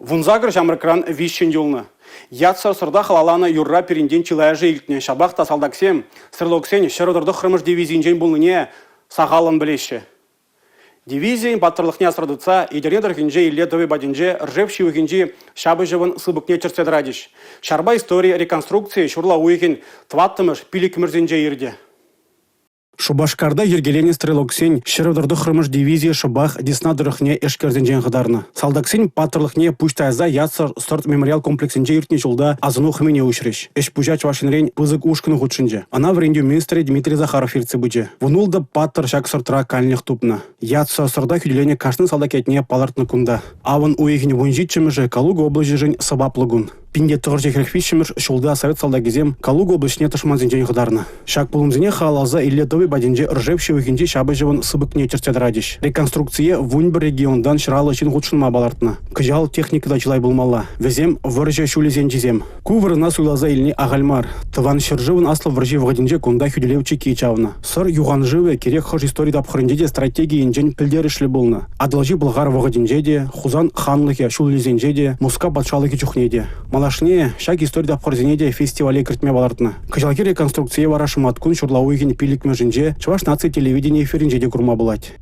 18 ҫамрӑкран виҫҫӗн юлнӑ. Ятсӑр сӑрта халалланӑ юрра пирӗнтен чылайӑшӗ илтнӗ. Ҫапах та салтаксем стрелоксен 139-мӗш дивизийӗнчен пулнине сахаллӑн пӗлеҫҫӗ. Дивизийӗн паттӑрлӑхне асра тытса Етӗрне тӑрӑхӗнче Илле тӑвӗ патӗнче Ржев ҫывӑхӗнчи ҫапӑҫӑвӑн сыпӑкне чӗртсе тӑратӗҫ. Ҫарпа истори реконструкцийӗ ҫурла уйӑхӗн тӑваттӑмӗш пиллӗкмӗшӗнче иртӗ. Шупашкарта йӗркеленӗ стрелоксен 139-мӗш дивизийӗ шӑпах Десна тӑрӑхне эшкерсенчен хӑтарнӑ. Салтаксен паттӑрлӑхне пуҫ тайса ятсӑр сӑрт мемориал комплексӗнче иртнӗ ҫулта асӑну хӑмине уҫрӗҫ. Ӗҫ-пуҫа Чӑваш Енрен пысӑк ушкӑн хутшӑнчӗ. Ӑна вӗрентӳ министрӗ Дмитрий Захаров ертсе пычӗ. Вунултӑ паттӑр ҫак сӑртра канлӗх тупнӑ. Ятсӑр сӑрта хӳтӗленӗ кашни салтак ятне палӑртнӑ кунта. Авӑн уйӑхӗн 17-мӗшӗ Калуга облаҫӗшӗн сӑваплӑ кун. 1943 ҫулта совет салтакӗсем Калуга облаҫне тӑшмансенчен хӑтарнӑ. Ҫак пулӑмсене халалласа Илле тӑвӗ патӗнче Ржев ҫывӑхӗнчи ҫапӑҫӑвӑн сыпӑкне чӗртсе тӑратӗҫ. Реконструкцие 11 регионтан 150 ҫын хутшӑнма палӑртнӑ. Кӑҫал техника та чылай пулмалла. Вӗсем вӑрҫӑ ҫулӗсенчисем. Ку вырӑна суйласа илни ахаль мар. Тӑван ҫӗршывӑн Аслӑ вӑрҫи вӑхӑтӗнче кунта хӳтӗлев чикки чавнӑ. Сӑр юхан шывӗ кирек хӑш истори тапхӑрӗнче те стратеги енчен пӗлтерӗшлӗ пулнӑ. Атӑлҫи Пӑлхар вӑхӑтӗнче те, Хусан ханлӑхӗ ҫулӗсенче те, Мускав патшалӑхӗ чухне те. Малашне ҫак истори тапхӑрӗсене те фестивале кӗртме палӑртнӑ. Кӑҫалхи реконструкцие вара шӑматкун ҫурла уйӑхӗн пиллӗкмӗшӗнче Чӑваш наци телевидени эфирӗнче те курма пулать.